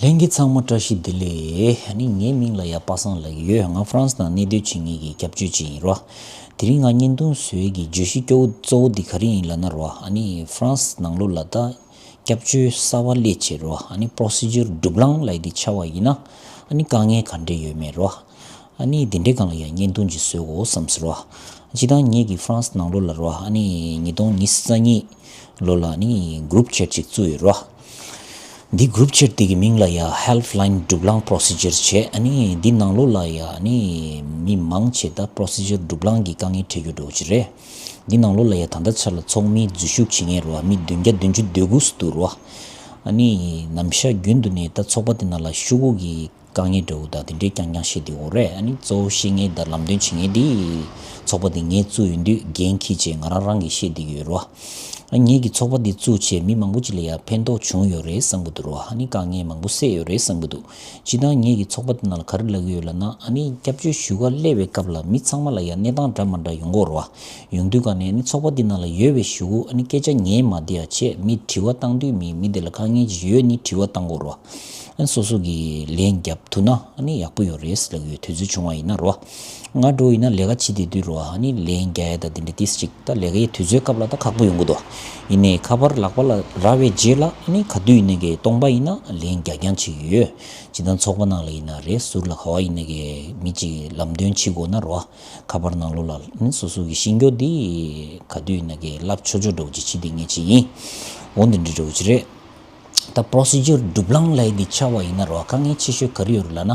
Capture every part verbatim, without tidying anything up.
ལྷན་རྒྱས་ཚང་མ་བཀྲ་ཤིས་བདེ་ལེགས། ཨ་ནི་ངའི་མིང་ལ་ཡ་པ་སངས་ལབ་ཀྱི་ཡོད། ང་ཧྥ་རན་སི་ནང་གནས་སྡོད་བྱེད་མཁན་གྱི་སྐྱབས་བཅོལ་ཅིག་ཡིན་རོ། དེ་རིང་ང་བརྙན་ཐུང་བཟོ་ཡས་ཀྱི་བརྗོད་གཞི་སྐྱོ་བོ་གཙོ་བོ་འདི་ག་རེ་ཡིན་ལབ་ན་རོ། ཨ་ནི་ཧྥ་རན་སི་ནང་ལོགས་ལ་ད་སྐྱབས་བཅོལ་གསར་པ་སླེབས་བྱས་རོ། ཨ་ནི་པོ་རོ་སི་ཇར་སྒྲུབ་ལམ་ལབ་ཡས་འདི་ཆགས་པ་ཡིན་ན། ཨ་ནི་དཀའ་ངལ་ག་འདྲས་ཡོད་མེད་རོ། ཨ་ནི་དེ་འདྲའི་སྒང་ལ་ཡང་བརྙན་ཐུང་ཅིག་བཟོ་དགོས་བསམ་སོང་རོ། སྤྱིར་བཏང་ངེད་ཀྱི་ཧྥ་རན་སི་ནང་ལོགས་ལ་རོ། ཨ་ནི་ཉིས་སྟོང་ཉི་ཤུ་རྩ་གཉིས་ལོ་ལ་ཨ་ནི་གུ་རུབ་ཆེཊ་ཅིག་བཙུགས་ཡོད་རོ། འདི་གུ་རུབ་ཆེཊ་དེ་གི་མིང་ལ་ཡ་ཧེལཔ་ལའིན་སྒྲུབ་ལམ་པོ་རོ་སི་ཇར་བྱས། ཨ་ནི་འདི་ནང་ལོགས་ལ་ཡ་ཨ་ནི་མི་མང་ཆེ་ད་པོ་རོ་སི་ཇར་སྒྲུབ་ལམ་གྱི་དཀའ་ངལ་འཕྲད་རྒྱུ་འདྲ་བོ་ཅིག་རེད། འདི་ནང་ལོགས་ལ་ཡ་ད་ལྟ་ཆ་ལ་ཚོགས་མི་འཛུལ་ཞུགས་བྱེད་མཁན་རོ། མི་བདུན་བརྒྱ་བདུན་ཅུ་དོན་དགུ་ཙམ་འདུག་རོ། ཨ་ནི་ནམ་ཞག་རྒྱུན་དུ་ནས་ད་ཚོགས་པ་དེ་ནང་ལ་ཤོག་གུ་གི་དཀའ་ངལ་འདྲ་བོ་དང་དེ་འདྲའི་རྐྱང་རྐྱང་བཤད་བསྡད་ཡོད་རེད། ཨ་ནི་གཙོ་བོ་བཤད་མཁན་དང་ལམ་སྟོན་བྱེད་མཁན་དེ་ཚོགས་པ་དེ་ངས་བཙུགས་ཡོང་དུས་འགན་འཁྱེར་བྱས་ང་རང་རང་གིས་བཤད་བསྡད་ཀྱི་ཡོད་རེད་བ། ཨ་ངེད་ཀྱིས་ཚོགས་པ་འདི་བཙུགས་བྱས་མི་མང་པོ་ཅིག་ལ་ཡང་ཕན་ཐོགས་བྱུང་ཡོད་རེད་བསམ་གྱི་འདུག་རེད་བ། ཨ་ནི་དཀའ་ངལ་མང་པོ་སེལ་ཡོད་རེད་བསམ་གྱི་འདུག་སྤྱིར་བཏང་ངེད་ཀྱི་ཚོགས་པ་འདི་ནང་ལ་ག་རེ་ལབ་ཀྱི་ཡོད་ལབ་ན། ཨ་ནི་སྐྱབས་བཅོལ་ཞུ་ག་སླེབས་པའི་སྐབས་ལ་མི་ཚང་མ་ལ་ཡང་གནས་སྟངས་འདྲ་མི་འདྲ་ཡོང་གི་ཡོད་རེད་བ། ཡོང་དུས་ག་ནས་ཨ་ནི་ཚོགས་པ་འདི་ནང་ལ་ཡོད་པའི་ཞུ་གུ་ཨ་ནི་སྐད་ཆ་ཉན་མ་བསྡད་ཡ་བྱས། མི་དྲི་བ་བཏང་དུས་མི་མི་དེ་ལ་དཀའ་ངལ་ཅིག་ཡོད་ནི་དྲི་བ་བཏང་དགོས་རེད་བ། ཨ་ནི་སོ་སོ་གིས་ལན་རྒྱབ་ཐུབ་ན་ཨ་ནི་ཡག་པོ་ཡོད་རེད་ལབ་ཀྱི་ཡོད། དུས་ཚོད་བྱུང་བ་ཡིན་ན་རོ། སྔ་དྲོ་ཡིན་ན་ལས་ཀ་བྱེད་བསྡད་དུས་རོ། ཨ་ནི་ལན་རྒྱག་ཡ་དང་དེ་འདྲ་ཏིས་ཅིག་ད་ལས་ཀའི་དུས་ཚོད་སྐབས་ལ་ད་ཁག་པོ་ཡོང་གི་འདུག་ཡིན་ནའི་ཁ་པར་ལག་པ་ལ་རག་པའི་རྗེས་ལ་ཨ་ནི་ག་དུས་ཡིན་ནའི་གི་སྟོང་པ་ཡིན་ན་ལན་རྒྱག་རྐྱང་བྱེད་ཀྱི་ཡོད། སྤྱིར་བཏང་ཚོགས་པ་ནང་ལ་ཡིན་ན་རེད། ཟུར་ལ་ག་བ་ཡིན་ནའི་གི་མི་གཅིག་ལམ་སྟོན་བྱེད་དགོས་ན་རོ། ཁ་པར་ནང་ལོགས་ལ་ཨ་ནི་སོ་སོ་གི་ཤེས་རྒྱུ་འདི་ག་དུས་ཡིན་ནའི་གི་ལབ་ཆོག་ཆོག་འདྲ་བོ་ཅིག་བྱེད་བསྡད་མཁན་ཅིག་ཡིན། འོ་འདི་འདྲ་འདྲ་བོ་ཅིག་རེད། ད་པོ་རོ་སི་ཇར་སྒྲུབ་ལམ་ལབ་ཡ་འདི་ཆགས་པ་ཡིན་ན་རོ། དཀའ་ངལ་ཆེ་ཤོས་ག་རེ་ཡོད་རེད་ལབ་ན།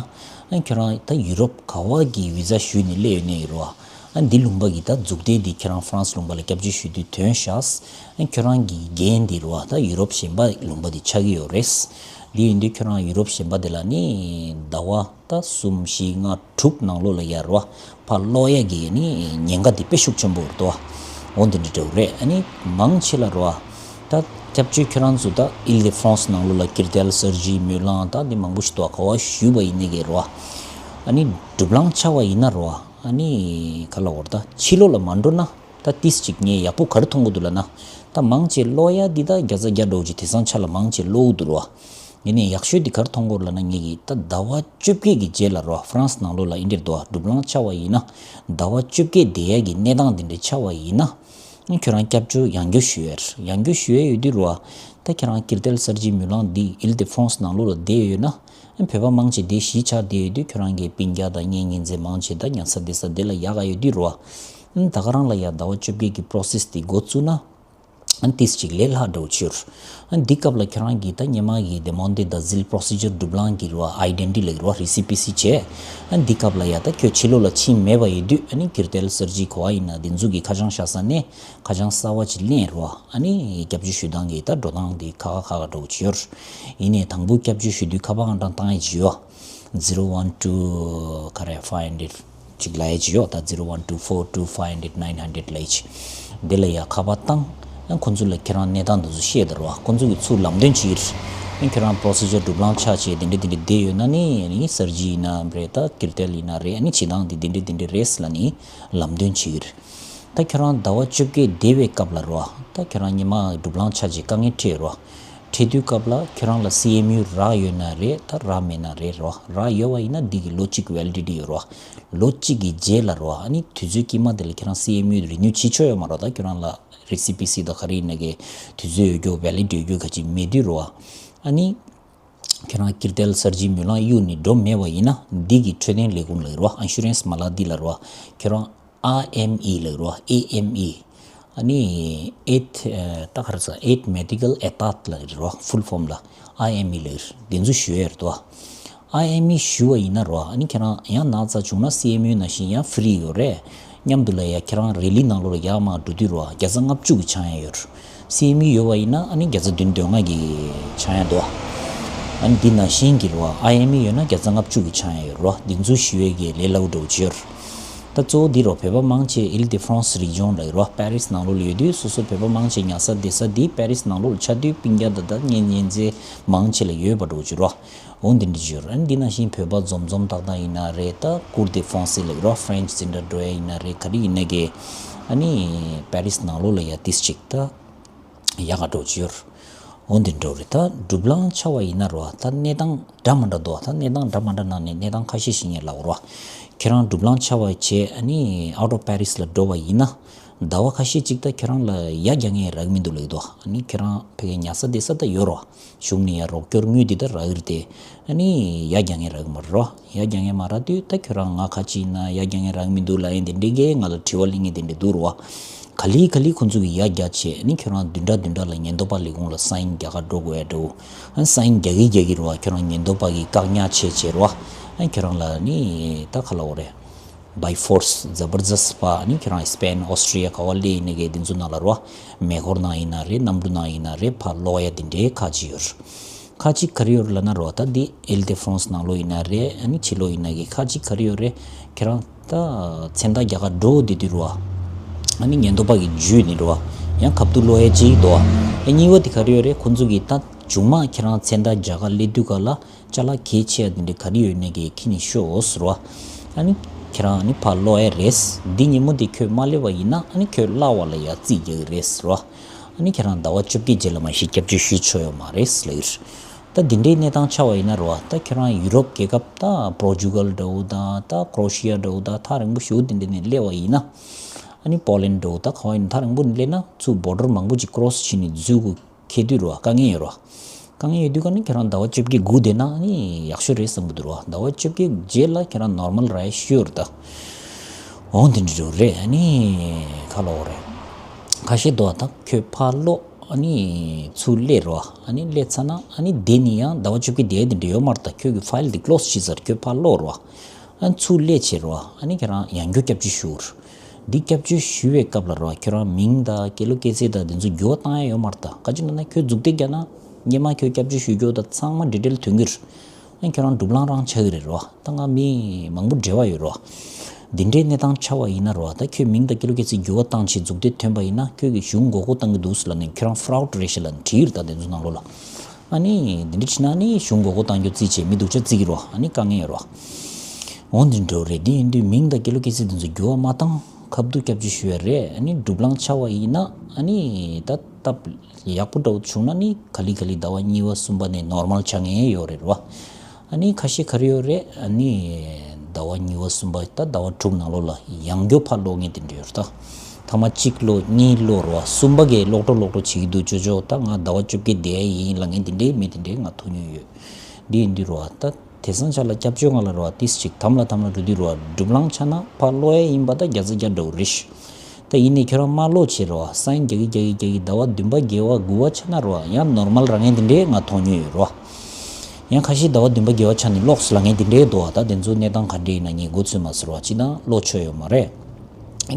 ཨ་ཁྱོད་རང་ད་ཡུ་རོབ་ག་བ་གི་བི་ཛ་ཞུས་ནས་སླེབས་ཡོད་ནའི་རོ། ཨ་འདི་ལུང་པ་གི་ད་མཛུབ་ཐེལ་འདི་ཁྱོད་རང་ཧྥ་རན་སི་ལུང་པ་ལ་སྐྱབས་བཅོལ་ཞུ་དུས་ཐོན་ཤག་ཨ་ཁྱོད་རང་གི་འགན་འདི་རོ། ད་ཡུ་རོབ་གཞན་པ་ལུང་པ་འདི་ཆགས་ཀྱི་ཡོད་རེད། འདི་ཡིན་དུས་ཁྱོད་རང་ཡུ་རོབ་གཞན་པ་འདི་ལ་ནི་ཟླ་བ་ད་གསུམ་བཞི་ལྔ་དྲུག་ནང་ལོགས་ལ་ཡར་རོ། ཕར་ལོག་ཡ་གི་ནི་ཉེན་ཁ་འདི་དཔེ་ཤུགས་ཆེན་པོ་རེད་དོ། འོ་འདི་འདྲ་འདྲ་བོ་རེད། ཨ་ནི་མང་ཆེ་ལ་རོ། ད་སྐྱབས་བཅོལ་ཁྱོད་རང་ཚོ་ད་ཨིལ་ཏེ་ཧྥ་རན་སི་ནང་ལོགས་ལ་ཀིར་ཏེལ་སར་ཇི་མུ་ལན་ད་འདི་མང་པོ་ཞིག་འདུག་ག་བ་ཞུས་པ་ཡིན་ནའི་གི་རོ། ཨ་ནི་སྒྲུབ་ལམ་ཆགས་པ་ཡིན་ན་རོ། ཨ་ནི་ག་ལབ་དགོས་རེད། ད་ཕྱི་ལོགས་ལ་མ་འགྲོ་ན། ད་ཏིས་ཅིག་ངས་ཡག་པོ་ག་རེ་མཐོང་གི་འདུག་ལབ་ན། ད་མང་ཆེ་ལོག་ཡ་འདི་ད་བརྒྱ་ཆ་བརྒྱ་འདྲ་བོ་ཅིག་དེང་སང་ཆ་ལ་མང་ཆེ་ལོག་གི་འདུག་རོ། ཡིན་ནའི་ཡག་ཤོས་འདི་ག་རེ་མཐོང་གི་ཡོད་རེད་ལབ་ན། ངེད་ཀྱིས་ད་ཟླ་བ་བཅོ་བརྒྱད་ཀྱི་རྗེས་ལ་རོ། ཧྥ་རན་སི་ནང་ལོགས་ལ་ཨིན་འདྲེར་འདུག་ག་སྒྲུབ་ལམ་ཆགས་པ་ཡིན་ན། ཟླ་བ་བཅོ་བརྒྱད་བསྡད་ཡ་གི་གནས་སྟངས་འདི་འདྲ་ཆགས་པ་ཡིན་ན། ཁྱོད་རང་སྐྱབས་བཅོལ་ཡང་བསྐྱར་ཞུ་ཡ་རེད། ཡང་བསྐྱར་ཞུ་ཡ་ཡོད་དུས་རོ། ད་ཁྱོད་རང་ཀིར་ཏེལ་སར་ཇི་མུ་ལན་འདི་ཨིལ་ཏེ་ཧྥ་རན་སི་ནང་ལོགས་ལ་བསྡད་ཡོད་ན། བོད་པ་མང་ཆེ་དེ་གཞིས་ཆགས་བསྡད་ཡོད་དུས་ཁྱོད་རང་གི་སྤུན་ཀྱག་དང་གཉེན་ཉེ་ཚན་མང་ཆེ་ད་ཉལ་ས་བསྡད་ས་དེ་ལ་ཡག་ག་ཡོད་དུས་རོ། ད་ག་རང་ལ་ཡ་ཟླ་བ་བཅོ་བརྒྱད་ཀྱི་པོ་རོ་སེ་སི་དེ་འགོ་བཙུགས་ན། ཨ་ཏིས་ཅིག་ལས་སླ་འགྲོ་ཆེར། ཨ་འདི་སྐབས་ལ་ཁྱོད་རང་གིས་ད་སྔོན་མ་གི་ཌེ་མོན་ཌེ་ད་ཟིལ་པོ་རོ་སི་ཇར་སྒྲུབ་ལམ་གྱི་རོ། ཨའི་ཌེན་ཊི་ཊི་ལབ་རོ། རི་སི་པི་སི་བྱས། ཨ་འདི་སྐབས་ལ་ཡ་ད་ཁྱོད་ཕྱི་ལོགས་ལ་ཕྱིན་མེད་པ་ཡོད་དུས། ཨ་ནི་ཀིར་ཏེལ་སར་ཇི་ག་བ་ཡིན་ན་འདི་ཚོ་གི་ཁ་བྱང་བཞག་ས་ནས་ཁ་བྱང་གསར་པ་ཅིག་ལེན་རོ། ཨ་ནི་སྐྱབས་བཅོལ་ཞུ་སྟངས་ཀྱི་ད་འགྲོ་སྟངས་འདི་ཁག་ཁག་ཁག་འགྲོ་ཆེར། ཡིན་ནའི་དང་པོ་སྐྱབས་བཅོལ་ཞུ་དུས་ཁ་པར་ཨང་གྲངས་བཏང་ཡ་ཅིག་ཡོད། zero one two ག་རེ་five hundred ཅིག་ལབ་ཡ་ཅིག་ཡོད། ད་zero one two four two five hundred nine hundred ལབ་ཡ་ཅིག་དེ་ལ་ཡ་ཁ་པར་བཏང་། ཨ་ཁོང་ཚོ་ལ་ཁྱེད་རང་གནས་སྟངས་འདི་ཚོ་བཤད་དང་རོ། ཁོང་ཚོ་གིས་ཚུར་ལམ་སྟོན་བྱེད་ཀྱི་རེད། ཨ་ཁྱེད་རང་པོ་རོ་སི་ཇར་སྒྲུབ་ལམ་ཆགས་བྱས་དེ་འདྲ་དེ་འདྲ་བསྡད་ཡོད་ན་ནི། ཨ་ནི་སར་ཇི་ཡིན་ན་རེད། ད་ཀིར་ཏེལ་ཡིན་ན་རེད། ཨ་ནི་བྱེད་སྟངས་འདི་དེ་འདྲ་དེ་འདྲ་རེད་ལབ་ནི་ལམ་སྟོན་བྱེད་ཀྱི་རེད། ད་ཁྱེད་རང་ཟླ་བ་བཅོ་བརྒྱད་བསྡད་པའི་སྐབས་ལ་རོ། ད་ཁྱེད་རང་སྔོན་མ་སྒྲུབ་ལམ་ཆགས་བྱས་དཀའ་ངལ་འཕྲད་རོ། འཕྲད་དུས་སྐབས་ལ་ཁྱོད་རང་ལ་སི་ཨེམ་ཡུ་རག་ཡོད་ན་རེད། ད་རག་མེད་ན་རེད་རོ། རག་ཡོད་པ་ཡིན་ན་འདི་གི་ལོ་གཅིག་ཝེ་ལི་ཌི་ཊི་ཡོད་རོ། ལོ་གཅིག་གི་རྗེས་ལ་རོ། ཨ་ནི་དུས་ཚོད་དཀྱིལ་མ་དེ་ལ་ཁྱོད་རང་སི་ཨེམ་ཡུ་རི་ནིའུ་བྱེད་ཆོག་ཡོད་མ་རོ། ད་ཁྱོད་རང་ལ་རི་སི་པི་སི་དང་ག་རེ་ཡིན་ནའི་གི་དུས་ཚོད་ཡོད་རྒྱུ་ཝེ་ལི་ཌི་ཊི་ཡོད་རྒྱུ་ག་ཅིག་མེད་དུས་རོ། ཨ་ནི་ཁྱོད་རང་ཀིར་ཏེལ་སར་ཇི་མུ་ལན་གཡུག་ནས་འགྲོ་མེད་པ་ཡིན་ན། འདི་གི་འཕྲོད་བསྟེན་ལས་ཁུངས་ལ་རོ། ཨན་ཤུ་རན་སི་མ་ལག་འདི་ལ་རོ། ཁྱོད་རང་ཨ་ཨེམ་ཨི་ལབ་རོ། ཨེ་ཨེམ་ཨི། ཨ་ནི་ཨེད་ད་ག་རེ་ཟེར། ཨེད་མེ་ཌི་ཀལ་ཨེ་ཏཱད་ལབ་རོ། ཕུལ་ཕོམ་ལ་ཨ་ཨེམ་ཨི་ལབ། འདི་ཚོ་ཞུ་ཡ་རེད་དོ། ཨ་ཨེམ་ཨི་ཞུ་བ་ཡིན་ན་རོ། ཨ་ནི་ཁྱེད་རང་ཡང་ན་ཚ་བྱུང་ན་སི་ཨེམ་ཡུ་ནང་བཞིན་ཡང་ཧྥི་རི་ཡོད་རེད། མཉམ་དུ་ལ་ཡ་ཁྱེད་རང་རེ་ལི་ནང་ལོགས་ལ་ཡར་མར་འགྲོ་དུས་རོ། བརྒྱ་ཆ་ལྔ་བཅུ་གི་ཆག་ཡང་ཡོད་རེད། སི་ཨེམ་ཡུ་ཡོད་པ་ཡིན་ན་ཨ་ནི་བརྒྱ་ཆ་བདུན་བདུན་ལྔ་གི་ཆག་ཡང་འདུག་ཨ་ནི་འདི་ནང་བཞིན་གྱི་རོ། ཨ་ཨེམ་ཨི་ཡོད་ན་བརྒྱ་ཆ་ལྔ་བཅུ་གི་ཆག་ཡང་ཡོད་རོ། འདི་ཚོ་ཞུ་ཡས་ཀྱི་ལས་སླ་པོ་འདྲ་བོ་ཅིག་ཡོད་རེད། ད་གཙོ་བོ་འདི་རོ། བོད་པ་མང་ཆེ་ཨིལ་ཏེ་ཧྥ་རན་སི་རི་ཇོན་ལབ་ཡོད་རོ། པེ་རིས་ནང་ལོགས་ལ་ཡོད་དུས་སོ་སོ་བོད་པ་མང་ཆེ་ཉལ་ས་བསྡད་ས་འདི་པེ་རིས་ནང་ལོགས་ལ་ཆགས་དུས་སྤུན་ཀྱག་དང་ད་གཉེན་ཉེ་ཚན་མང་ཆེ་ལ་ཡོད་པ་འདྲ་བོ་ཅིག་རོ། འོ་འདི་འདྲ་ཅིག་ཡོད་རེད། ཨ་ནི་འདི་ནང་བཞིན་བོད་པ་འཛོམས་འཛོམས་ཏག་ཏག་ཡིན་ན་རེད། ད་ཀུར་དེ་ཧྥ་རན་སི་ལབ་ཡོད་རོ། ཧྥ་རན་སི་འདི་འདྲ་འགྲོ་ཡ་ཡིན་ན་རེད། ག་རེ་ཡིན་ནའི་གི་ཨ་ནི་པེ་རིས་ནང་ལོགས་ལ་ཡ་ཏིས་ཅིག་ད་ཡག་ག་འདྲ་བོ་ཅིག་ཡོད་རེད། འོ་འདི་འདྲ་རེད། ད་གྲུབ་ལང་ཆ་བ་ཡིན་ན་རོ། ད་གནས་སྟངས་འདྲ་མ་འདྲ་འདུག་ད་གནས་སྟངས་འདྲ་མ་འདྲ་ནང་ནས་གནས་སྟངས་ཁ་ཤས་ཤིག་ངས་ལབ་རོ། ཁྱེད་རང་གྲུབ་ལང་ཆ་བ་བྱས་ཨ་ནི་out of Paris ལ་འགྲོ་བ་ཡིན་ན། ཟླ་བ་ཁ་ཤས་ཅིག་ད་ཁྱེད་རང་ལ་ཡ་རྒྱག་མཁན་རག་གི་མི་འདུག་ལབ་ཀྱི་འདུག་ཨ་ནི་ཁྱེད་རང་ཕ་གིར་ཉལ་ས་བསྡད་ས་ད་ཡོད་རོ། གཞུང་ནས་ཡ་རོགས་སྐྱོར་དངུལ་འདི་ད་རག་གི་རེད་དེ། ཨ་ནི་ཡ་རྒྱག་མཁན་རག་གི་མ་རེད་རོ། ཡ་རྒྱག་མཁན་མ་རག་དུས་ད་ཁྱོད་རང་ང་ཁ་ཅིག་ཡིན་ན་ཡ་རྒྱག་མཁན་རག་གི་མི་འདུག་ལབ་ཡིན་དེ་འདྲའི་གི་ང་ལ་དྲི་བ་གླེང་མཁན་དེ་འདྲ་འདུག་རོ། ག་ལེ་ག་ལེ་ཁོང་ཚོ་གིས་ཡ་རྒྱག་བྱས་ཨ་ནི་ཁྱོད་རང་བདུན་ཕྲག་བདུན་ཕྲག་ལ་ཉེན་རྟོག་པ་ལས་ཁུངས་ལ་སའིན་རྒྱག་ག་འགྲོ་དགོས་ཡ་འདྲ་བོ། ཨ་ནི་སའིན་རྒྱག་གི་རྒྱག་གི་རོ། ཁྱོད་རང་ཉེན་རྟོག་པ་གིས་བཀག་ཉར་བྱས་བྱས་རོ། ཨ་ནི་ཁྱོད་རང་ལ་ནི་ད་ག་ལབ་དགོས་རེད། by force ཛ་བར་ཛ་སི་པ་ཨ་ནི་ཁྱོད་རང་སི་པེན་ཨོ་སི་ཊི་རི་ཡ་ག་བ་སླེབས་ཡིན་ནའི་གི་དེ་ཚོ་ནང་ལ་རོ། མེ་འཁོར་ནང་ཡིན་ན་རེད། གནམ་གྲུ་ནང་ཡིན་ན་རེད། ཕར་སློག་ཡ་དེ་འདྲའི་ཁག་ཅིག་ཡོད་རེད། ཁག་ཅིག་ག་རེ་ཡོད་རེད་ལབ་ན་རོ། ད་འདི་ཨིལ་དེ་ཕ་རན་སི་ནང་ལོགས་ཡིན་ན་རེད། ཨ་ནི་ཕྱི་ལོགས་ཡིན་ན་གི་ཁག་ཅིག་ག་རེ་ཡོད་རེད། ཁྱེད་རང་ད་མཚན་རྟགས་རྒྱག་ག་འགྲོ་བསྡད་དུས་རོ། ཨ་ནི་ཉེན་རྟོག་པ་གིས་འཇུས་ནས་རོ། ཡང་ཁ་ཐུག་སློག་ཡ་གཅིག་འདུག་ཨ་གཉིས་པ་དེ་ག་རེ་ཡོད་རེད། ཁོང་ཚོ་གིས་ད་མཇུག་མ་ཁྱེད་རང་མཚན་རྟགས་རྒྱག་ག་སླེབས་དུས་ག་ལ། ཅ་ལག་གལ་ཆེ་ཡ་དེ་འདྲ་ག་རེ་ཡོད་ནའི་གི་ཁྱེར་ནས་ཤོག་ཟེར་བ། ཨ་ནི་ཁྱེད་རང་ཨ་ནི་ཕར་སློག་ཡ་རེད། འདི་ཉིན་མོ་དེ་ཁྱོད་མ་སླེབས་པ་ཡིན་ན་ཨ་ནི་ཁྱོད་གླ་བ་ལ་ཡ་རྩིས་རྒྱག་གི་རེད་ཟེར་བ། ཨ་ནི་ཁྱེད་རང་ཟླ་བ་བཅོ་བརྒྱད་རྗེས་ལ་མ་གཞི་སྐྱབས་བཅོལ་ཞུ་ཆོག་ཡོད་མ་རེད་ཟེར་ལབ་ཀྱི་རེད། ད་འདི་འདྲའི་གནས་སྟངས་ཆགས་པ་ཡིན་ན་རེད་བ། ད་ཁྱེད་རང་ཡུ་རོབ་རྒྱལ་ཁབ་ད་པོར་ཅུ་གལ་འདྲ་བོ་དང་ད་ཀྲོ་ཤི་ཡ་འདྲ་བོ་དང་ཐག་རིང་པོ་ཞེ་པོ་དེ་འདྲ་ནས་སླེབས་པ་ཡིན་ན། ཨ་ནི་པོ་ལན་འདྲ་བོ་ད་ག་བ་ཡིན་ན་ཐག་རིང་པོ་ནས་སླེབས་ན་ཚུར་བོར་ཌར་མང་པོ་ཅིག་ཀྲོ་སི་བྱས་ནས་འཛུལ་དགོས། ཁེ་དུས་རོ། དཀའ་ངལ་ཡོད་རོ། དཀའ་ངལ་ཡོད་དུས་ཀ་ནི་ཁྱེད་རང་ཟླ་བ་བཅོ་བརྒྱད་སྒུག་བསྡད་ན་ནི་ཡག་ཤོས་རེད་བསམ་གི་འདུག་རོ། ཟླ་བ་བཅོ་བརྒྱད་རྗེས་ལ་ཁྱེད་རང་ནོར་མལ་རག་ཡ་ཤོར་ད། འོང་དེ་འདྲ་རེད། ཨ་ནི་ག་ལབ་དགོས་རེད། ཁ་ཤས་འདུག་ད་ཁྱོད་ཕར་སློག་ཨ་ནི་ཚུར་སླེབས་རོ། ཨ་ནི་སླེབས་ཚར་ན་ཨ་ནི་དེ་ནི་ཡང་ཟླ་བ་བཅོ་བརྒྱད་བསྡད་ཡ་དེ་འདྲ་ཡོད་མ་རེད་ད། ཁྱོད་ཀྱི་ཕའིལ་དེ་ཀློ་སི་བྱས་ཚར། ཁྱོད་ཕར་སློག་རོ། ཨ་ནི་ཚུར་སླེབས་བྱས་རོ། ཨ་ནི་ཁྱེད་རང་ཡང་བསྐྱར་སྐྱབས་བཅོལ་ཞུ། འདི་སྐྱབས་བཅོལ་ཞུ་བའི་སྐབས་ལ་རོ། ཁྱོད་རང་མིང་དང་སྐྱེས་ལོ་སྐྱེས་ཚེས་དང་དེ་ཚོ་འགྱུར་བ་བཏང་ཡ་ཡོད་མ་རེད་ད། ག་ཅི་ལབ་ན་ཁྱོད་མཛུབ་ཐེལ་རྒྱག་ན་སྔོན་མ་ཁྱོད་སྐྱབས་བཅོལ་ཞུ་རྒྱུ་དང་ཚང་མ་ཌི་ཊེལ་ཐོན་གྱི་རེད། ཨ་ནི་ཁྱོད་རང་གྲུབ་ལང་རང་ཆགས་ཀྱི་རེད་རོ། ད་ང་མི་མང་པོ་འབྲེལ་བ་ཡོད་རོ། འདི་འདྲའི་གནས་སྟངས་ཆགས་པ་ཡིན་ན་རོ། ད་ཁྱོད་མིང་དང་སྐྱེས་ལོ་སྐྱེས་ཚེས་འགྱུར་བ་བཏང་བྱས་མཛུབ་ཐེལ་ཐོན་པ་ཡིན་ན་ཁྱོད་ཀྱི་གཞུང་མགོ་སྐོར་བཏང་གི་འདུག་ཟེར་ལབ་ནས་ཁྱོད་རང་ཕ་རོཌ་རེད་ཤག་ལབ་ནས་བྲིས་ཡོད་རེད་ད་དེ་ཚོ་ནང་ལོགས་ལ། ཨ་ནི་འདི་འདྲ་བྱས་ན་ནི་གཞུང་མགོ་སྐོར་བཏང་རྒྱུ་རྩིས་བྱས་མི་སྡུག་ཅག་བརྩི་གི་རོ། ཨ་ནི་དཀའ་ངལ་ཡོད་རོ། འོ་འདི་འདྲ་རེད། འདི་ཡིན་དུས་མིང་དང་སྐྱེས་ལོ་སྐྱེས་ཚེས་འདི་ཚོ་འགྱུར་བ་མ་བཏང་། ཁ་ཐུག་སྐྱབས་བཅོལ་ཞུ་ཡ་རེད། ཨ་ནི་གྲུབ་ལང་ཆགས་པ་ཡིན་ན་ཨ་ནི་ད་སྟབས་ཡག་པོ་འདྲ་བོ་བྱུང་ན་ནི་ག་ལེ་ག་ལེ་ཟླ་བ་གཉིས་པ་གསུམ་པ་ནས་ནོར་མལ་ཆགས་མཁན་ཡོད་རེད་རོ། ཨ་ནི་ཁ་ཤས་ག་རེ་ཡོད་རེད། ཨ་ནི་ཟླ་བ་གཉིས་པ་གསུམ་པ་ད་ཟླ་བ་དྲུག་ནང་ལོགས་ལ་ཡང་བསྐྱར་ཕར་སློག་མཁན་དེ་འདྲ་ཡོད་རེད་ད། ཐེངས་མ་གཅིག་སློག་གཉིས་སློག་རོ། གསུམ་པ་གས་སློག་འགྲོ་སློག་འགྲོ་བྱེད་ཀྱི་འདུག་ཅོ་ཅོ་ད་ང་ཟླ་བ་བཅོ་བརྒྱད་བསྡད་ཡ་ཡིན་ལབ་མཁན་དེ་འདྲའི་མི་དེ་འདྲའི་ང་མཐོང་མྱོང་ཡོད། འདི་ཡིན་དུས་རོ། ད་དེང་སང་ཆ་ལ་སྐྱབས་བཅོལ་ནང་ལ་རོ་དེ་ཅིག་དམ་ལ་དམ་ལ་འགྲོ་དུས་རོ། གྲུབ་ལང་ཆགས་ན་ཕར་སློག་ཡ་ཡིན་པ་ད་བརྒྱ་ཆ་བརྒྱ་འདྲ་བོ་རེད་ཤག་ད་ཡིན་ནའི་ཁྱོད་རང་མ་སློག་བྱས་རོ། སའིན་རྒྱག་གི་རྒྱག་གི་རྒྱག་གི་ཟླ་བ་བདུན་པ་བརྒྱད་པ་དགུ་པ་ཆགས་ན་རོ་ཡང་ནོར་མལ་རག་མཁན་དེ་འདྲའི་ང་མཐོང་མྱོང་ཡོད་རོ། ཡང་ཁ་ཤས་ཟླ་བ་བདུན་པ་བརྒྱད་པ་ཆགས་ནས་ལོག་སོང་ལབ་མཁན་དེ་འདྲའི་འདུག་ད་དེ་ཚོ་གནས་སྟངས་ག་འདྲ་ཡིན་ན་ངས་མགོ་ཚོད་མ་ཟེར་བ་ཅི་དང་སློག་ཆོག་ཡོད་མ་རེད།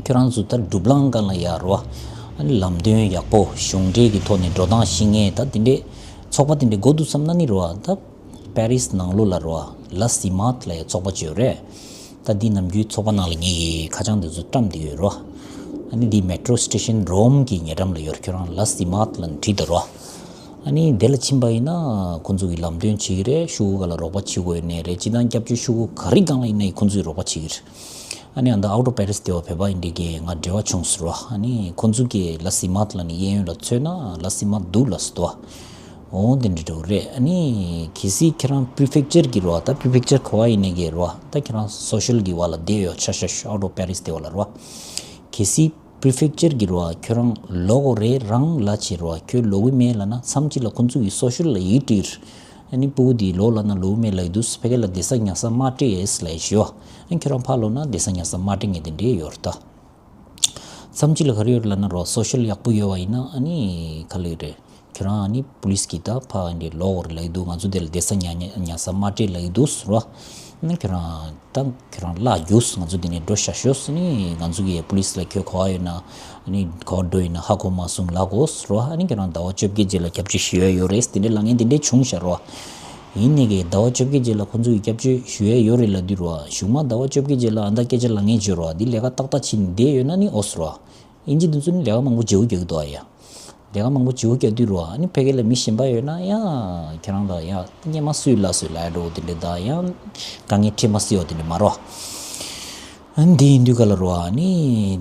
ཁྱོད་རང་ཚོ་ད་གྲུབ་ལང་སྒང་ལ་ཡ་རོ། ཨ་ནི་ལམ་སྟོན་ཡག་པོ་གཞུང་འབྲེལ་གྱི་ཐོག་ནས་འགྲོ་སྟངས་ཤེས་མཁན་ད་དེ་འདྲའི་ཚོགས་པ་དེ་འདྲའི་དགོས་འདུག་བསམ་ན་ནི་རོ། ད་པེ་རིས་ནང་ལོགས་ལ་རོ། ལ་སི་མཱད་ལབ་ཡ་ཚོགས་པ་ཅིག་ཡོད་རེད། ད་འདི་ནམ་རྒྱུན་ཚོགས་པ་ནང་ལ་ངས་ཀྱི་ཁ་བྱང་འདི་ཚོ་བཀྲམ་བསྡད་ཡོད་རོ། ཨ་ནི་འདི་མེ་ཊྲོ་སི་ཊེ་ཤན་རོམ་གྱི་ཉེ་འགྲམ་ལ་ཡོད་རེད། ཁྱོད་རང་ལ་སི་མཱད་ལབ་ནས་བྲིས་ད་རོ། ཨ་ནི་དེ་ལ་ཕྱིན་པ་ཡིན་ན་ཁོང་ཚོ་གིས་ལམ་སྟོན་བྱེད་ཀྱི་རེད། ཤོག་གུ་སྒང་ལ་རོགས་པ་བྱེད་དགོས་ཡོད་ནའི་རེད། སྤྱིར་བཏང་སྐྱབས་བཅོལ་ཤོག་གུ་ག་རེ་སྒང་ལ་ཡིན་ན་ཡང་ཁོང་ཚོས་རོགས་པ་བྱེད་ཀྱི་རེད། ཨ་ནི་ཨ་ད་out of Paris སྡེ་བ་བོད་པ་ཡིན་དེ་གས་ང་འབྲེལ་བ་བྱུང་ཟེར་བ། ཨ་ནི་ཁོང་ཚོ་གིས་ལ་སི་མཱད་ལབ་ནས་གཡས་གཡོན་ལ་འཚོལ་ན་ལ་སི་མཱད་འདུག་ལབ་ཟེར་དོ། འོ་དེ་འདྲ་འདྲ་བོ་རེད། ཨ་ནི་གལ་སྲིད་ཁྱེད་རང་པི་རི་ཕེག་ཅར་གྱི་རོ། ད་པི་རི་ཕེག་ཅར་ག་བ་ཡིན་ནའི་གི་རོ། ད་ཁྱེད་རང་སོ་ཤལ་གྱི་བར་ལ་བསྡད་ཡོད་ཆ་ཤ་ཤ་out of Paris སྡེ་བ་ལ་རོ། གལ་སྲིད་པི་རི་ཕེག་ཅར་གྱི་རོ་ཁྱོད་རང་ལོག་དགོས་རེད་རང་ལབ་བྱས་རོ། ཁྱོད་ལོག་གི་མེད་ལབ་ན་མཚམས་གཅིག་ལ་ཁོང་ཚོ་གིས་སོ་ཤལ་ལ་ཡིག་བྲིས། ཨ་ནི་སྤུ་གུ་དེ་ལོག་ལབ་ན་ལོག་གི་མེད་ལབ་ཀྱི་འདུག་ཕ་གི་ལ་བསྡད་ས་ཉར་ས་མ་སྤྲད་ཡས་ལབ་ཞུ། ཨ་ནི་ཁྱོད་རང་ཕར་ལོག་ན་བསྡད་ས་ཉར་ས་མ་སྤྲད་མཁན་དེ་འདྲས་ཡོད་རེད་ད། མཚམས་གཅིག་ལ་ག་རེ་ཡོད་རེད་ལབ་ན་རོ། སོ་ཤལ་ཡག་པོ་ཡོད་པ་ཡིན་ན་ཨ་ནི་ག་ལབ་ཀྱི་རེད། ཁྱོད་རང་ཨ་ནི་པུ་ལིས་ཀྱིས་ད་ཕར་འདི་ལོག་དགོས་རེད་ལབ་ཀྱི་འདུག་ང་ཚོ་འདི་ལ་བསྡད་ས་ཉར་ཉར་ཉར་ས་མ་སྤྲད་ལབ་ཀྱི་འདུག་ཟེར་བ། ཨ་ནི་ཁྱོད་རང་ད་ཁྱོད་རང་གླ་རྒྱུགས། ང་ཚོ་འདི་ནས་འགྲོ་ཤག་ཤོག་ཟེར་ནི། ང་ཚོ་གིས་པུ་ལིས་ལ་ཁྱོད་ག་པར་ཡོད་ན་ཨ་ནི་ག་པར་འགྲོ་ཡིན་ན་ཧ་གོ་མ་སོང་ལབ་དགོས་ཟེར་བ། ཨ་ནི་ཁྱོད་རང་ཟླ་བ་བཅོ་བརྒྱད་རྗེས་ལ་སྐྱབས་བཅོལ་ཞུ་ཡ་ཡོད་རེད་ཟེར་དེ་འདྲའི་ལབ་མཁན་དེ་འདྲའི་བྱུང་ཤག་རོ། ཡིན་ནའི་གི་ཟླ་བ་བཅོ་བརྒྱད་རྗེས་ལ་ཁོང་ཚོ་གིས་སྐྱབས་བཅོལ་ཞུ་ཡ་ཡོད་རེད་ལབ་དུས་རོ། གཞུག་མ་ཟླ་བ་བཅོ་བརྒྱད་རྗེས་ལ་ཨ་མདའ་སྐད་ཆ་ལབ་མཁན་བྱོས་རོ། འདི་ལས་ཀ་ཏག་ཏག་བྱས་ནས་བསྡད་ཡོད་ན་ནི་ཨོ་ཟེར་རོ། ཨིན་ཇི་དེ་ཚོ་ནི་ལས་ཀ་མང་པོ་བརྗེ་པོ་རྒྱག་གི་འདུག་ཨ་ཡ། ལས་ཀ་མང་པོ་བརྗེ་པོ་རྒྱག་དུས་རོ། ཨ་ནི་ཕ་གི་ལ་མི་གཞན་པ་ཡོད་ན་ཡ། ཁྱེད་རང་ལ་ཡ་སྔོན་མ་སུས་ལབ་སུས་ལབ་འགྲོ་དེ་འདྲ་ད་ཡང་དཀའ་ངལ་འཕྲད་མ་སྲིད་པ་དེ་འདྲ་མ་རོ། ཨ་ནི་དེ་ཡིན་དུས་ག་ལ་རོ། ཨ་ནི་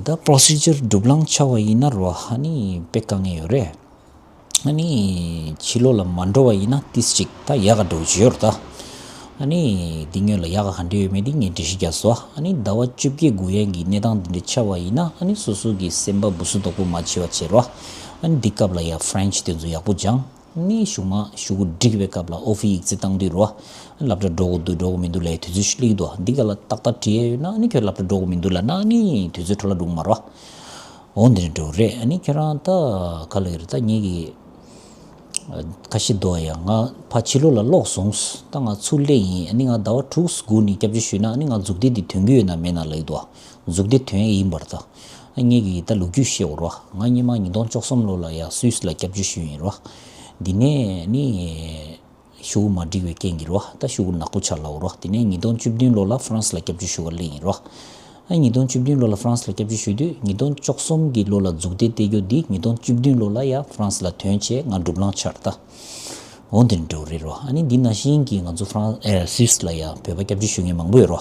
ད་པོ་རོ་སི་ཇར་གྲུབ་ལང་ཆགས་པ་ཡིན་ན་རོ། ཨ་ནི་དཔེ་དཀའ་ངལ་ཡོད་རེད། ཨ་ནི་ཕྱི་ལོགས་ལ་མ་འགྲོ་བ་ཡིན་ན་ཏིས་ཅིག་ད་ཡག་ག་འགྲོ་གི་ཡོད་རེད་ད། ཨ་ནི་འདི་སྔོན་ལ་ཡག་ག་ག་འདྲ་ཡོད་མེད་འདི་ངས་འགྲེལ་བཤད་རྒྱག་སོང་། ཨ་ནི་ཟླ་བ་བཅོ་བརྒྱད་དགུ་ཡན་གྱི་གནས་སྟངས་འདི་འདྲ་ཆགས་པ་ཡིན་ན། ཨ་ནི་སོ་སོ་གི་སེམས་པ་འབུ་སུ་དོག་པོ་མ་བྱེད་པ་བྱེད་རོགས། ཨ་ནི་འདི་སྐབས་ལ་ཡ་ཕ་རེན་ཆི་དེ་ཚོ་ཡག་པོ་སྦྱང་། ཨ་ནི་གཞུག་མ་ཤོག་གུ་སྒྲིག་པའི་སྐབས་ལ་ཨོ་ཕི་ཡིག་ཚད་བཏང་དུས་རོགས། ཨ་ནི་སློབ་གྲྭ་འགྲོ་དགོས་འདུག་འགྲོ་དགོས་མི་འདུག་ལབ་ཡ་དུས་ཚོད་ཞིག་སླེབས་འདུག་འདི་ག་ལ་ཏག་ཏག་བྲིས་ཡ་ཡོད་ན། ཨ་ནི་ཁྱོད་སློབ་གྲྭ་འགྲོ་དགོས་མི་འདུག་ལབ་ན། ཨ་ནི་དུས་ཚོད་འཕྲོ་བརླག་འགྲོ་གི་མ་རོགས། འོ་འདི་འདྲ་འགྲོ་རེད། ཨ་ནི་ཁྱེད་རང་ད་ག་ལ་ཡོད་རེད། ད་ངེད་ཀྱི་ཁ་ཤས་འདུག་ཡ། ང་ཕར་ཕྱི་ལོགས་ལ་ལོག་སོང་། ད་ང་ཚུར་སླེབས་ཡིན། ཨ་ནི་ང་ཟླ་བ་དྲུག་སྒུག་ནས་སྐྱབས་བཅོལ་ཞུས་ན། ཨ་ནི་ང་མཛུབ་ཐེལ་འདི་ཐོན་གྱི་ཡོད་ན་མེད་ན་ལབ་ཀྱི་འདུག་མཛུབ་ཐེལ་ཐོན་ཡ་ཡིན་པར་ད། ཨ་ངེད་ཀྱི་ད་ལོ་རྒྱུས་བཤད་འོ་རོགས། ང་སྔོན་མ་ཉིས་སྟོང་བཅུ་གསུམ་ལོ་ལ་ཡ་སུད་སི་ལ་སྐྱབས་བཅོལ་ཞུས་ཡིན་རོགས། འདི་ནས་ཨ་ནི་ཤོག་གུ་མ་འགྲིག་པའི་རྐྱེན་གྱིས་རོ། ད་ཤོག་གུ་ནག་པོ་ཆགས་ལབ་རོ། དེ་ནས་ཉིས་སྟོང་བཅུ་བདུན་ལོ་ལ་ཧྥ་རན་སི་ལ་སྐྱབས་བཅོལ་ཞུ་ག་སླེབས་ཡིན་རོ། ཨ་ཉིས་སྟོང་བཅུ་བདུན་ལོ་ལ་ཧྥ་རན་སི་ལ་སྐྱབས་བཅོལ་ཞུ་དུས། ཉིས་སྟོང་བཅུ་གསུམ་གྱི་ལོ་ལ་མཛུབ་ཐེལ་བསྟན་རྒྱུ་འདི་ཉིས་སྟོང་བཅུ་བདུན་ལོ་ལ་ཡ་ཧྥ་རན་སི་ལ་ཐོན་བྱས་ང་སྒྲུབ་ལམ་ཆགས་རེད་ད། འོ་འདི་འདྲ་རེད་རོ། ཨ་ནི་འདི་ནང་བཞིན་གྱི་ང་ཚོ་ཧྥ་རན་ཨེ་སུད་སི་ལ་ཡ་བོད་པ་སྐྱབས་བཅོལ་ཞུ་མཁན་མང་པོ་ཡོད་རོ།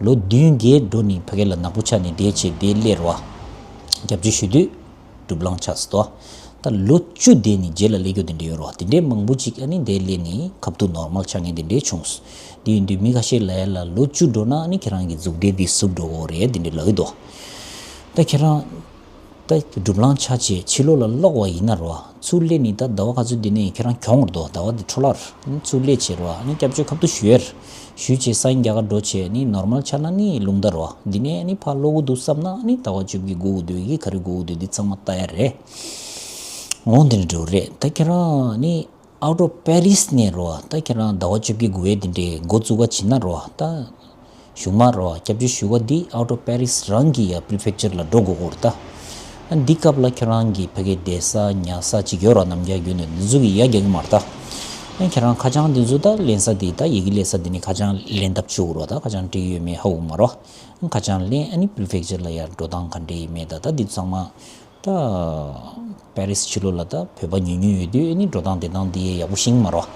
ལོ་བདུན་བརྒྱད་འགྲོ་ནས་ཕ་གི་ལ་ནག་པོ་ཆགས་ནས་བསྡད་བྱས་བསྡད་སླེབས་རོ། སྐྱབས་བཅོལ་ཞུ་དུས། སྒྲུབ་ལམ་ཆགས་སོང་། ད་ལོ་བཅུ་བསྡད་ནས་རྗེས་ལ་སླེབས་རྒྱུ་དེ་འདྲ་ཡོད་རེད་བ། དེ་འདྲའི་མང་པོ་ཅིག་ཨ་ནི་དེ་སླེབས་ནས་ཁ་ཐུག་ནོར་མལ་ཆགས་མཁན་དེ་འདྲའི་བྱུང་སོང་། དེ་ཡིན་དུས་མི་ཁ་ཤས་ལབ་ཡ་ལ་ལོ་བཅུ་འགྲོ་ན་ཨ་ནི་ཁྱེད་རང་གི་མཛུབ་ཐེལ་འདི་ཟུག་འགྲོ་གི་རེད་དེ་འདྲ་ལབ་ཀྱི་འདུག་ད་ཁྱེད་རང་ད་སྒྲུབ་ལམ་ཆགས་བྱས་ཕྱི་ལོགས་ལ་ལོག་པ་ཡིན་ན་རེད་བ། ཚུར་སླེབས་ནས་ད་ཟླ་བ་ག་ཚོད་འདི་ནས་ཁྱེད་རང་གྱོང་རེད་འདུག་ཟླ་བ་འདི་འཕྲོ་བརླག་རེད། ཚུར་སླེབས་བྱས་རེད་བ། ཨ་ནི་སྐྱབས་བཅོལ་ཁ་ཐུག་ཞུ་ཡ་རེད། ཞུས་བྱས་སང་ཉིན་རྒྱ་གར་འགྲོ་བྱས་ནི་ནོར་མལ་ཆགས་ན་ནི་རླུང་རྟ་རེད་བ། འདི་ནས་ནི་ཕར་ལོག་གི་འདུག་བསམ་ན་ནི་ཟླ་བ་བཅོ་བརྒྱད་སྒུག་དགོས་འདུག་གི་ག་རེ་སྒུག་དགོས་འདུག་འདི་ཚང་མ་ལྟ་ཡ་རེད། འོ་འདི་འདྲ་རེད། ད་ཁྱེད་རང་ནི་out of Paris ནས་རེད་བ། ད་ཁྱེད་རང་ཟླ་བ་བཅོ་བརྒྱད་སྒུག་ཡས་འདི་འདྲའི་འགོ་བཙུགས་པ་བྱེད་ན་རེད་བ། ད་གཞུག་མ་རེད་བ། སྐྱབས་བཅོལ་ཞུ་བ་འདི་out of Paris རང་གི་ཡ་prefecture ལ་འགྲོ་དགོས་ཀྱི་རེད་ད། ཨ་འདི་སྐབས་ལ་ཁྱེད་རང་གི་ཕ་གི་བསྡད་ས་ཉལ་ས་ཅིག་ཡོད་རེད་བ། ནམ་རྒྱག་རྒྱུ་ནི་འདི་ཚོ་གི་ཡ་རྒྱག་གི་མ་རེད་ད། ཨ་ཁྱེད་རང་ཁ་བྱང་འདི་ཚོ་ད་ལེན་ས་འདི་ད་ཡི་གེ་ལེན་ས་འདི་ནས་ཁ་བྱང་ལེན་ཐབས་བྱུང་རོགས། ད་ཁ་བྱང་སྤྲད་ཡོད་མེད་ཧ་གོ་མ་རོགས། ཁ་བྱང་ལེན། ཨ་ནི་prefecture ལ་ཡར་འགྲོ་སྟངས་ག་འདྲ་ཡིན་མེད་ད། ད་འདི་ཚང་མ་ད་པེ་རིས་ཕྱི་ལོགས་ལ་ད་བོད་པ་ཉུང་ཉུང་ཡོད་དུས་ཨ་ནི་འགྲོ་སྟངས་བསྡད་སྟངས་འདི་ཡག་པོ་ཤེས་ཀྱི་མ་རོགས།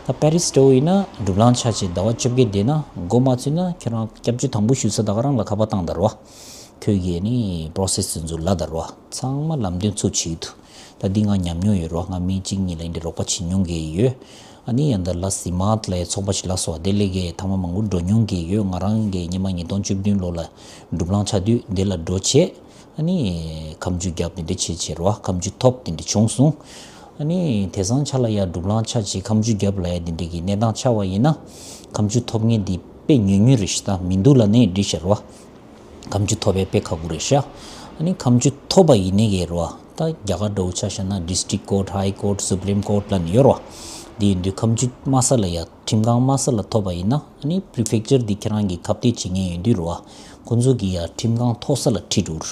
ད་པེ་རིས་འདྲ་བོ་ཡིན་ན་སྒྲུབ་ལམ་ཆགས་བྱས་ཟླ་བ་བཅོ་བརྒྱད་བསྡད་ན་འགོ་མ་ཚུགས་ན་ཁྱེད་རང་སྐྱབས་བཅོལ་དང་པོ་ཞུ་ས་ད་ག་རང་ལ་ཁ་པར་བཏང་དང་རོགས། ཁྱོད་ཀྱིས་ནི་process དེ་ཚོ་ལབ་དང་རོགས། ཚང་མ་ལམ་སྟོན་ཚུར་བྱེད་ཀྱི་འདུག་ད་འདི་ང་ཉམས་མྱོང་ཡོད་རོགས། ང་མི་གཅིག་གཉིས་ལ་འདི་འདྲ་རོགས་པ་བྱེད་མྱོང་གི་ཡོད། ཨ་ནི་ཡང་ད་ལ་སི་མཱ་ཊི་ལབ་ཡ་ཚོགས་པ་ཞིག་ལ་སོགས་དེ་ལས་ཀའི་ཐ་མ་མང་པོ་འགྲོ་མྱོང་གི་ཡོད། ང་རང་གི་སྔོན་མ་ཉིས་སྟོང་བཅུ་བདུན་ལོ་ལ་སྒྲུབ་ལམ་ཆགས་དུས་འདི་ལ་འགྲོ་བྱས། ཨ་ནི་ཁ་མཆུ་རྒྱབ་དེ་འདྲ་བྱས་བྱས་རོགས། ཁ་མཆུ་ཐོབ་དེ་འདྲ་བྱུང་སོང་། ཨ་ནི་དེང་སང་ཆ་ལ་ཡ་སྒྲུབ་ལམ་ཆགས་བྱས་ཁ་མཆུ་རྒྱབ་ལབ་ཡ་དེ་འདྲ་གི་གནས་སྟངས་ཆགས་པ་ཡིན་ན། ཁ་མཆུ་ཐོབ་མཁན་འདི་དཔེ་ཉུང་ཉུང་རེད་ཤག་ད་མི་འདུག་ལབ་ནའི་འགྲིག་ཤག་རོགས། ཁ་མཆུ་ཐོབ་པ་དཔེ་ཁག་པོ་རེད་ཤག་ཨ་ནི་ཁ་མཆུ་ཐོབ་པ་ཡིན་ནའི་གི་རོ། ད་རྒྱ་གར་འདྲ་བོ་ཆ་བཞག་ན་district court, high court, supreme court ལབ་ནས་ཡོད་རོ། འདི་ཡིན་དུས་ཁ་མཆུ་དམའ་ས་ལ་ཡ་ཁྲིམས་ཁང་དམའ་ས་ལ་ཐོབ་པ་ཡིན་ན། ཨ་ནི་prefecture འདི་ཁྱེད་རང་གི་ཁ་གཏད་བྱེད་མཁན་ཡིན་དུས་རོ། ཁོང་ཚོ་གིས་ཡ་ཁྲིམས་ཁང་མཐོ་ས་ལ་ཁྲིད་འགྲོ།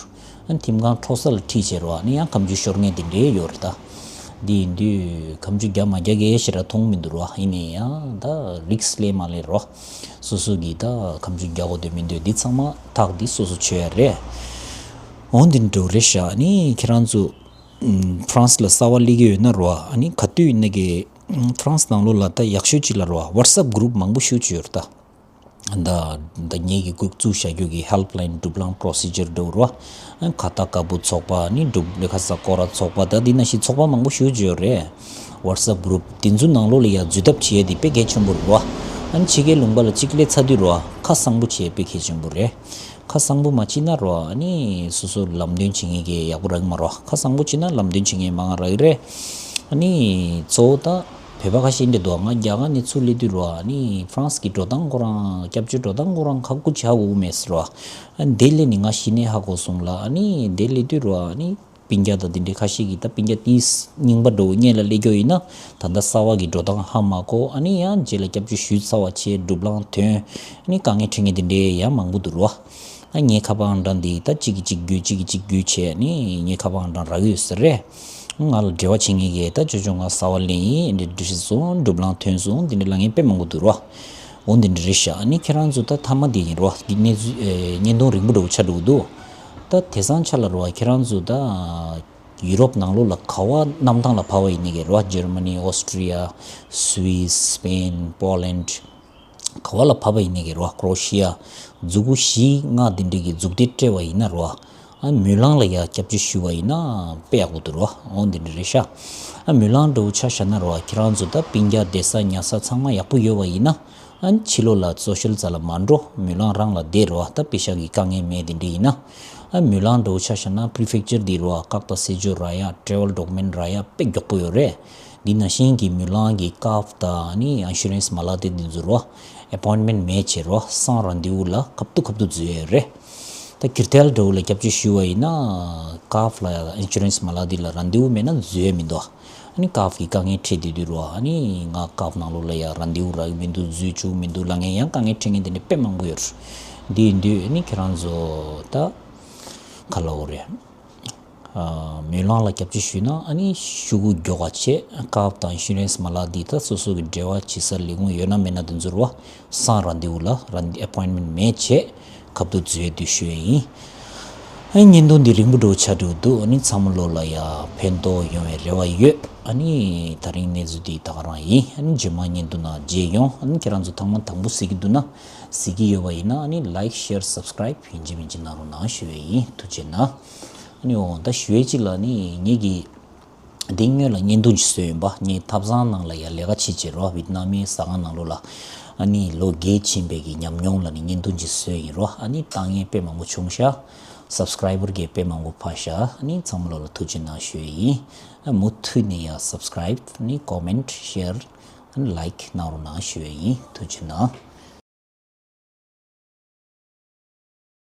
ཨ་ནི་ཁྲིམས་ཁང་མཐོ་ས་ལ་ཁྲིད་བྱས་རོ། ཨ་ནི་ཡང་ཁ་མཆུ་ཤོར་མཁན་དེ་འདྲའི་ཡོད་རེད་ད། འདི་ཡིན་དུས་ཁ་མཆུ་རྒྱག་མ་རྒྱག་གི་ཞེ་དྲག་མཐོང་མི་འདུག་རོ། ཡིན་ནའི་ཡང་ད་རིགས་སླེབས་མ་སླེབས་རོ། སོ་སོ་གིས་ད་ཁ་མཆུ་རྒྱག་དགོས་འདོད་མི་འདོད་འདི་ཚང་མ་ཐག་འདི་སོ་སོ་ཆོད་ཡ་རེད། འོ་འདི་འདྲ་རེད་ཤག་ཨ་ནི་ཁྱེད་རང་ཚོ་ཧྥ་རན་སི་ལ་གསར་པ་སླེབས་ཀྱི་ཡོད་ན་རོ། ཨ་ནི་ག་དུས་ཡིན་ན་གི་ཧྥ་རན་སི་ནང་ལོགས་ལ་ད་ཡག་ཤོས་ཅིག་ལ་རོ། WhatsApp group མང་པོ་ཞེ་པོ་ཅིག་ཡོད་རེད་ད། ད་ད་ངེད་ཀྱི་འགོ་བཙུགས་བྱ་རྒྱུ་གི་helpline སྒྲུབ་ལམ་procedure འདྲ་བོ་རོ། ཁ་ཏ་ཀ་བུ་ཚོགས་པ། ནི་འབྲུག་ལེ་ཁ་ས་སྐོར་ར་ཚོགས་པ། ད་འདི་ན་ཤི་ཚོགས་པ་མང་པོ་ཞེ་པོ་ཅིག་ཡོད་རེད། WhatsApp group དེ་ཚོའི་ནང་ལོགས་ལ་ཡ་འཛུལ་ཐབས་བྱེད་ཡ་དེ་དཔེ་གལ་ཆེན་པོ་རེད་རོ། ཨ་ནི་ཕྱི་རྒྱལ་ལུང་པ་ལ་གཅིག་སླེབས་ཚར་དུས་རོ། ཁ་གསང་པོ་བྱེད་ཡ་དཔེ་གལ་ཆེན་པོ་རེད། ཁ་གསང་པོ་མ་བྱེད་ན་རོ། ཨ་ནི་སོ་སོ་ལམ་སྟོན་བྱེད་མཁན་གྱི་ཡག་པོ་རག་གི་མ་རོ། ཁ་གསང་པོ་བྱེད་ན་ལམ་སྟོན་བྱེད་མཁན་མང་རག་གི་རེད། ཨ་ནི་གཙོ་བོ་ད་བོད་པ་ཁ་ཤས་འདི་འདུག་ང་རྒྱ་གར་ནས་ཚུར་སླེབས་དུས་རོ། ཨ་ནི་ཧྥ་རན་སི་གི་འགྲོ་སྟངས་ཁོ་རང་སྐྱབས་བཅོལ་འགྲོ་སྟངས་ཁོ་རང་ཁག་པོ་ཆགས་འོ་མེད་ཟེར་རོ། ཨ་འདི་སླེབས་ནས་ང་གཞི་ནས་ཧ་གོ་སོང་ལ། ཨ་ནི་འདི་སླེབས་དུས་རོ། ཨ་ནི་སྤུན་ཀྱག་དང་དེ་འདྲའི་ཁ་ཤས་ཀྱིས་ད་སྤུན་ཀྱག་དེས་རྙིང་པ་འདྲ་བོ་སྔོན་ལ་སླེབས་རྒྱུ་ཡིན་ན། ད་ལྟ་གསར་པ་གི་འགྲོ་སྟངས་ཧ་མ་གོ། ཨ་ནི་ཡང་རྗེས་ལ་སྐྱབས་བཅོལ་ཞུས་ཚར་བ་བྱས་སྒྲུབ་ལམ་ཐོན། ཨ་ནི་དཀའ་ངལ་འཕྲད་མཁན་དེ་འདྲའི་ཡང་མང་པོ་འདུག་རོ། ཨ་ངའི་ཁ་པར་ཨང་གྲངས་འདི་ད་གཅིག་གིས་གཅིག་བརྒྱུད་གཅིག་གིས་གཅིག་བརྒྱུད་བྱས་ནི་ངའི་ཁ་པར་ཨང་གྲངས་རག་གི་ཡོད་ས་རེད། ང་ལ་འབྲེལ་བ་བྱེད་མཁན་གྱིས་ད་ཅོ་ཅོ་ང་གསར་པ་སླེབས་ཡིན། འདི་འདྲ་སོང་། སྒྲུབ་ལམ་ཐོན་སོང་། འདི་འདྲ་ལབ་མཁན་དཔེ་མང་པོ་འདུག་རོ། འོ་འདི་འདྲ་རེད་ཤག་ཨ་ནི་ཁྱེད་རང་ཚོ་ད་མཐའ་མ་འདི་ཡིན་རོ། འདི་གནས་ཚུལ་ཨེ་བརྙན་ཐུང་རིང་པོ་འདྲ་བོ་ཆགས་འགྲོ་གི་འདུག་ད་དེང་སང་ཆ་ལ་རོ། ཁྱེད་རང་ཚོ་ད་ཡུ་རོབ་ནང་ལོགས་ལ་ག་བ་གནམ་ཐང་ལ་བབས་པ་ཡིན་ནའི་གི་རོ། Germany, Austria, Swiss, Spain, Poland ག་བ་ལ་བབས་པ་ཡིན་ནའི་གི་རོ། Croatia མཛུ་གུ་བཞི་ལྔ་འདི་འདྲའི་གི་མཛུབ་ཐེལ་སྤྲད་པ་ཡིན་ན་རོ། ཨ་མུན་ལང་ལ་ཡ་སྐྱབས་བཅོལ་ཞུས་པ་ཡིན་ན་དཔེ་ཡག་པོ་འདུག་རོ། འོ་འདི་འདྲ་རེད་ཤག་ཨ་མུན་ལང་འདྲ་བོ་ཆ་བཞག་ན་རོ། ཁྱེད་རང་ཚོ་ད་སྤུན་ཀྱག་བསྡད་ས་ཉལ་ས་ཚང་མ་ཡག་པོ་ཡོད་པ་ཡིན་ན། ཨ་ཕྱི་ལོགས་ལ་སོ་ཤལ་རྩ་ལ་མ་འགྲོ། མུན་ལང་རང་ལ་བསྡད་རོ། ད་པེ་ཤག་གི་དཀའ་ངལ་མེད་དེ་འདྲ་ཡིན་ན། ཨ་མུན་ལང་འདྲ་བོ་ཆ་བཞག་ན་པི་རི་ཕེག་ཅར་འདི་རོ། ཁག་དང་སེ་ཇོ་རག་ཡ། ཊེ་རེ་ཝལ་ཌོ་ཀུ་མེན་ཊི་རག་ཡ་དཔེ་མགྱོགས་པོ་ཡོད་རེད། འདི་ནང་བཞིན་གྱི་མུན་ལང་གི་ཀཱར་ཌི་དང་ཨ་ནི་ཨིན་ཤུ་རན་སི་མ་ལག་དེ་འདི་ཚོ་རོ། ཨེ་པོའིན་མེན་ཊི་མེད་བྱས་རོ། སང་རང་དེའུ་ལ་ཁབ་ཏུ་ཁབ་ཏུ་འཛུལ་ཡོད་རེད། ད་ཀིར་ཐལ་འདྲ་བོ་ལ་སྐྱབས་བཅོལ་ཞུས་པ་ཡིན་ན། ཀཱར་ཌི་ལ་ཨིན་ཤུ་རན་སི་མ་ལག་འདི་ལ་རང་དེའུ་མེད་ན་འཛུལ་ཡ་མི་འདུག་ཨ་ནི་ཀཱར་ཌི་གི་དཀའ་ངལ་འཕྲད་དེ་དུས་རོ། ཨ་ནི་ང་ཀཱར་ཌི་ནང་ལོགས་ལ་ཡ་རང་དེའུ་རག་གི་མི་འདུག་འཛུལ་བཅུག་མི་འདུག་ལབ་མཁན་ཡང་དཀའ་ངལ་འཕྲད་མཁན་དེ་འདྲ་དཔེ་མང་པོ་ཡོད་རེད། འདི་ཡིན་དུས་ཨ་ནི་ཁྱེད་རང་ཚོ་ད་ག་ལབ་དགོས་རེད། ཨ་མུན་ལང་ལ་སྐྱབས་བཅོལ་ཞུས་ན་ཨ་ནི་ཤོག་གུ་མགྱོགས་པ་བྱས། ཀཱར་ཌི་དང་ཨིན་ཤུ་རན་སི་མ་ལག་འདི་ད་སོ་སོ་གི་འབྲེལ་བ་བྱེད་ས་ལས་ཁུངས་ཡོད་ན་མེད་ན་དེ་ཚོ་རོ། སང་རང་དེའུ་ལ་རང་ཨེ་པོའིན་མེན་ཊི་མེད་བྱས་ཁབ་ཏུ་འཛུལ་ཡ་དུས་ཞུ་ཡ་ཡིན། ཨ་བརྙན་ཐུང་འདི་རིང་པོ་འདྲ་བོ་ཆགས་འགྲོ་གི་འདུག་ཨ་ནི་ཚང་མ་ལོ་ལ་ཡ་ཕན་ཐོགས་ཡོང་བའི་རེ་བ་ཡོད། ཨ་ནི་ད་རིང་གནས་ཚུལ་འདི་ད་ག་རང་ཡིན། ཨ་ནི་རྗེས་མ་བརྙན་ཐུང་ནང་མཇལ་ཡོང་། ཨ་ནི་ཁྱེད་རང་ཚོ་ཐེངས་མ་དང་པོ་གཟིགས་ཀྱི་འདུག་ན། གཟིགས་ཀྱི་ཡོད་པ་ཡིན་ན་ཨ་ནི་ལའིཀ་ཤེར་སབ་སི་ཀ་རའིབ་ཡིན་གཅིག་མིན་གཅིག་གནང་རོགས་གནང་ཞུ་ཡ་ཡིན། ཐུགས་རྗེ་གནང་། ཨ་ནི་འོ་ད་ཞུ་ཡ་གཅིག་ལ་ནི་ངེད་ཀྱི་འདི་སྔོན་ལ་བརྙན་ཐུང་ཅིག་བཟོས་ཡིན་པ། ངས་ཐབ་ཚང་ནང་ལ་ཡ་ལས་ཀ་བྱེད་བྱེད་རོ། ཝེད་ནམ་མི་ཟ་ཁང་ནང་ལོགས་ལ་ཨ་ནི་ལོ་བརྒྱད་ཕྱིན་པའི་གི་ཉམས་མྱོང་ལ་ནི་བརྙན་ཐུང་ཅིག་བཟོས་ཡིན་རོ། ཨ་ནི་ལྟ་མཁན་དཔེ་མང་པོ་བྱུང་ཤག་སབ་སི་ཀ་རའི་བར་གྱི་དཔེ་མང་པོ་ཕར་བཞག་ཨ་ནི་ཚང་མ་ལོ་ལ་ཐུགས་རྗེ་གནང་ཞུ་ཡ་ཡིན། ཨ་མུ་མཐུད་ནས་ཡ་སབ་སི་ཀ་རའིབ་ཨ་ནི་ཀོ་མེན་ཊི་ཤེར་ཨ་ནི་ལའིཀ་གནང་རོགས་གནང་ཞུ་ཡ་ཡིན། ཐུགས་རྗེ་གནང་།